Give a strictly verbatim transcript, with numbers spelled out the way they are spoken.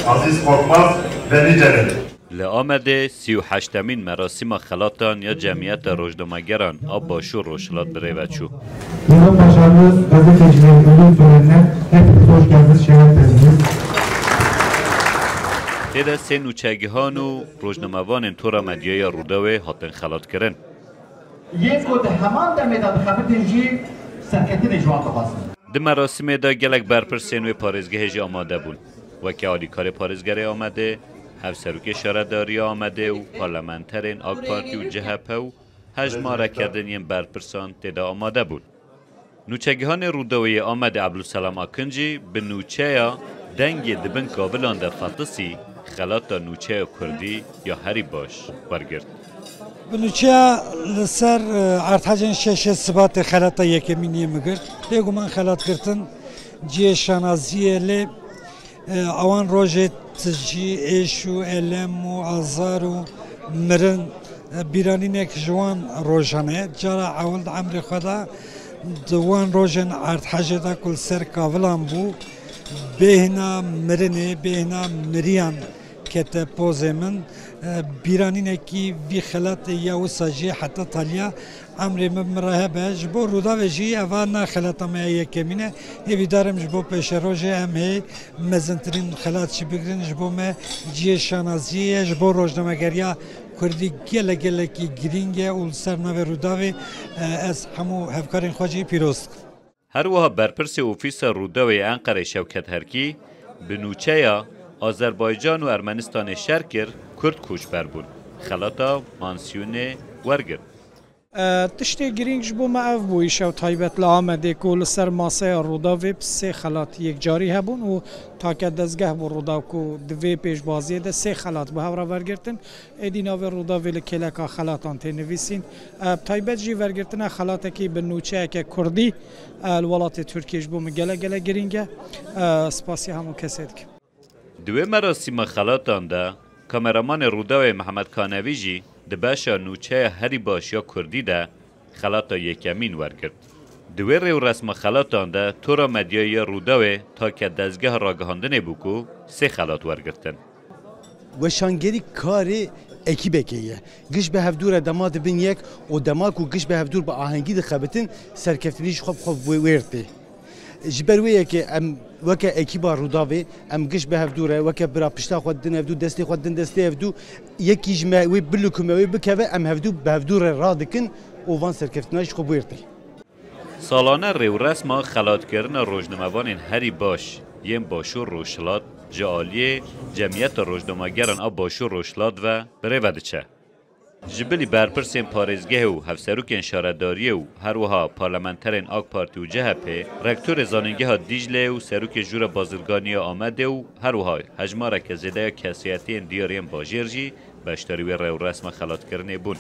Aziz Korkmaz ve niceleri. Li Amedê sî û heştemîn merasîma xelatan ya Cemiyeta Rojnamegeran a Başûr Rojhilat bi rê ve çû. Yılın başarılı gazetecilerin ödül törenine hepiniz hoş geldiniz, şeref verdiniz. Tê de sê nûçegihan û rojnamevanên Tora Medyaya Rûdawê hatin xelatkirin. Yên ku di heman demê de dixebitin jî serketinê ji wan dixwazin. Di merasîmê de gelek berpirsên wê parêzgehê jî amade bûn. Weke alîkarê parêzgerê Amedê, hevserokê şaredariya Amedê û parlamenterên AK Partî û C H P û hejmareke din yên berpirsan tê de amade bûn. Nûçegihanê Rûdawê yê Amedê Ebdulselam Akın jî bi nûçeya Dengê di bin kavilan de fetisî xelata nûçeya kurdî ya herî baş wergirt. Bi nûçeya li ser, e, erdhecên şeşê Sibatê xelata yekemîn yê min girt. Bêguman xelatgirtin cihê şanaziyê lê, e, ewan rojê tijî, êş û elem û azar û mirin, e, bîranînek ji wan rojan e. Cara ewil di emrê xwe de di wan rojên erdhejê de ku li ser kavilan bû, bêhna mirinê, bêhna miriyan kete pozê min. E, bîranînekî vî xelatê ya wisa jî heta taliya emrê min min re hebe. Ji bo Rûdawê jî eva ne xelata me ya yekemîn e. Hêvîdar im ji bo pêşerojê em hê mezintirîn xelat jî bigirin. Ji bo me cihê şanaziyê ye. Ji bo rojnamegeriya kurdî gelek gelekî girîng e û li ser navê Rûdawê, e, ez hemû hevkarên xwe jî pîroz dikim. Her wiha berpirsê Ofîsa Rûdawê yê Enqerê Şewket Herkî bi nûçeya Azerbaycan û Ermenistanê şer kir, Kurd koçber bûn. Xelata mansiyonê wergirt. E, tiştê girîng ji bo me ev bû, îşev taybet li Amedê ku li ser maseya Rûdawê bi sê xelat yekcarî hebûn û take dezgeh bû Rûdaw ku di vê pêşbaziyê de sê xelat bi hev re wergirtin. Êdî navê Rûdawê li kêleka xelatan tê nivîsîn. E, bi taybet jî wergirtina xelatekî bi nûçeyeke kurdî, e, li welatê Tirkiyê ji bo min gelek gelek girîng e. E, spasiya hemû kesê dikim. Di wê merasîma xelatan de kameramanê Rûdawê Mihemed Kanevî jî di beşa nûçeya herî baş ya kurdî de xelata yekemîn wergirt. Di wê rêwresma xelatan de Tora Medyayê ya Rûdawê take dezgeha ragihandinê bû ku sê xelat wergirtin. Weşangerî karê ekîbekê ye. Giş bi hevdû re dema dibin yek û dema ku giş bi hevdûr bi ahengî dixebitin, serkeftinî ji xwe bi xwe wê-, wêr tê. Ji ber wê yekê em weke ekîba Rûdawê, em giş bi hevdû re, weke bira pişta xwe din hevdû, destê xwe din destê hevdû, yekî ji me wê bilukume, wê bikeve, em hevdû bi hevdû re radikin û van serkeftina ji xwe bi wêr tê. Salane rêwresma xelatkirina rojnamevanên herî baş yên Başûr Rojhilat ji aliyê Cemiyeta Rojnamegeran a Başûr Rojhilat ve bi rê ve diçe. Ji bilî berpirsên parêzgehê û hevserokên şaredariyê û her wiha parlamenterên AK Partî û C H P, rektorê Zanîngeha Dîcleyê û serokê Jûra Bazirganî ya Amedê û her wiha hejmareke zêde ya kesiyetiyên diyar yên bajêr jî beşdarî wê rêwresma xelatkirinê bûn.